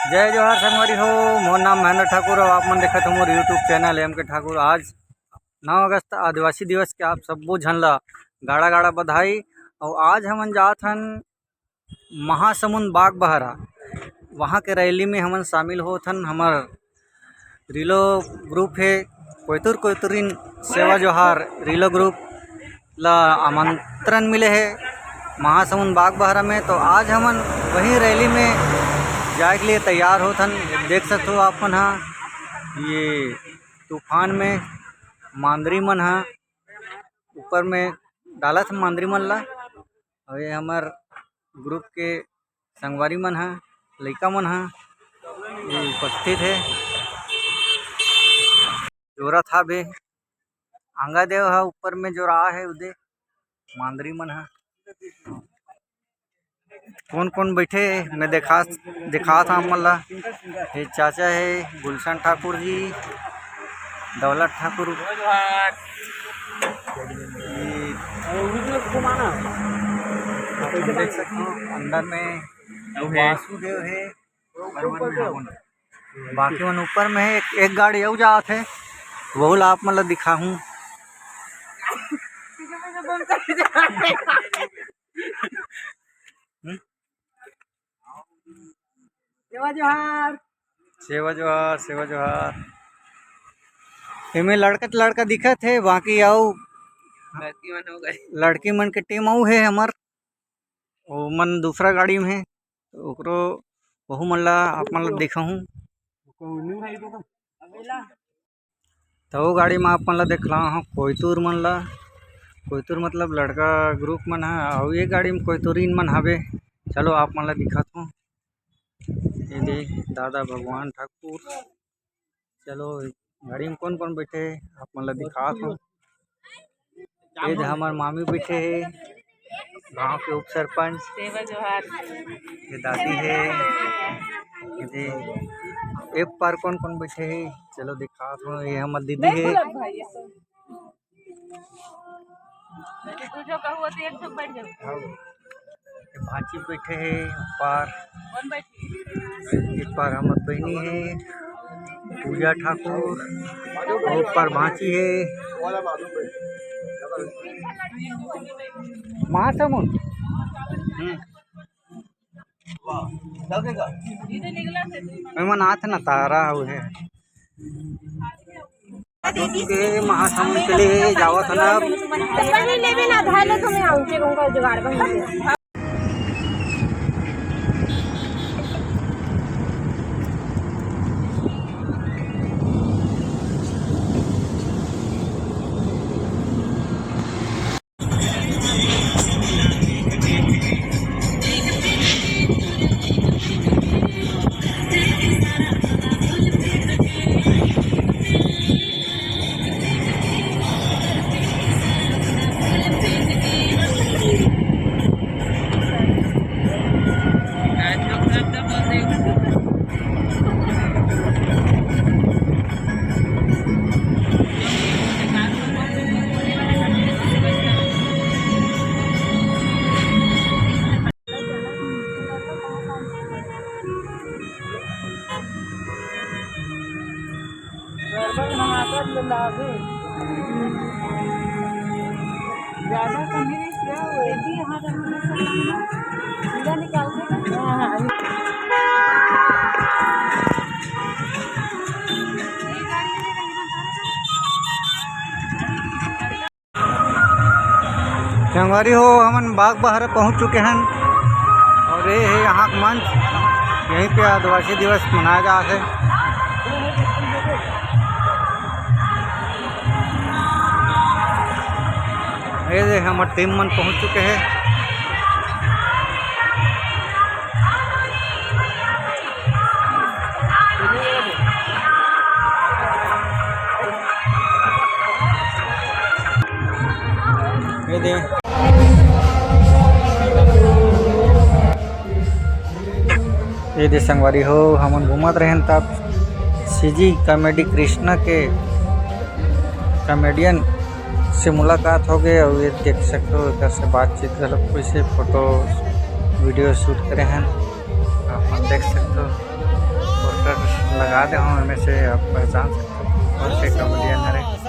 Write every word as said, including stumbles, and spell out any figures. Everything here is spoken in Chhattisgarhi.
जय जोहार संगवारी हो, मोर नाम महेंद्र ठाकुर अउ आप मन देखत हो मोर YouTube चैनल एम के ठाकुर। आज नौ अगस्त आदिवासी दिवस के आप सब्बो झन ला गाड़ा गाड़ा बधाई। अउ आज हमन जात हन महासमुंद बागबहरा, वहाँ के रैली में हमन शामिल होत हन। हमर रिलो ग्रुप हे, कोइतुर कोइतुरिन सेवा जोहार रिलो ग्रुप ला आमंत्रण मिले हे महासमुंद बागबहरा में। तो आज हमन वही रैली में जाए के लिए तैयार होत हन। देख सकत हो आप मन हा, ये तूफान में मांदरी मन हा ऊपर में डालत हे मांदरी मन ला। अउ ये हमर ग्रुप के संगवारी मन हा, लइका मन हा, ये उपस्थित हे। जोरत हाबे, आंगा देव हा ऊपर में जोरा हे, उदे मांदरी मन हा। कोन कोन बैठे हे, मैं देखा, दिखात हंव आप मन ला। ये चाचा हे गुलशन ठाकुर जी, दौलत ठाकुर। ये आप मन देख सकते हो, अंदर में वासुदेव हे, बाकी मन ऊपर में हे। एक, एक गाड़ी अउ जात हे, वहू ला आप मन ला दिखाहूं। सेवा जोहार। सेवा जोहार, सेवा जोहार। एमे लड़का त लड़का दिखत हे, बाकी अउ लड़की मन हो गए। लड़की मन के टीम अउ हे हमर, ओ मन दूसरा गाड़ी में हे, ओकरो, ओहू मन ला आप मन ला दिखाहूं। तो वो गाड़ी में आप मन ला देखला हूँ कोइतुर मन ला, कोइतुर मतलब लड़का ग्रुप मन हा, अउ ये गाड़ी में कोइतुरिन मन हावे। चलो आप मन ला दिखात हूँ, ये दे दादा भगवान ठाकुर। चलो गाड़ी में कौन कौन बैठे हे आप मन ला दिखात हूँ। ये दे हमर मामी बैठे हे, गांव के उप सरपंच। सेवा जोहार। ये दादी हे, ये दे, ए पार कौन कौन बैठे हे, चलो दिखात हूँ। ये हमर दीदी हे। तू जो कहू तो एक ठो बैठ जाओ। हाँ। ये भांची बैठे हे ऊपर। कौन बैठे? एक पार हमर बहिनी हे, पूजा ठाकुर, ऊपर भांची हे। महासमुंद। हम्म। ये मन आथे ना तारा हुए। के महासमुंद के लिए जावत हन अब। पहले लेबे ना, धाले तो मैं आऊं, के कहूंगा जुगाड़ बन। गड़बड़ धमाका ले लागे। ज्यादा कमी नहीं किया, वो भी यहाँ रहने से पूरा निकाल के। हाँ, हाँ। संगवारी हो, हमन बागबहरा पहुंच चुके हन अउ ये हे यहाँ के मंच, यहीं पे आदिवासी दिवस मनाया जात हे। ये दे हमर टीम मन पहुंच चुके हे। ये दे, ये दे संगवारी हो, हमन घूमत रहेन तब सीजी कॉमेडी कृष्णा के कॉमेडियन से मुलाकात हो गए अउ ये देख सकते हो, एकर से बातचीत घलो कइसे फोटो वीडियो शूट करे हैं, आप मन देख सकते हो। पोस्टर लगा दे हूँ, एमे से आप पहचान सकते हो कौन से कॉमेडियन हरे।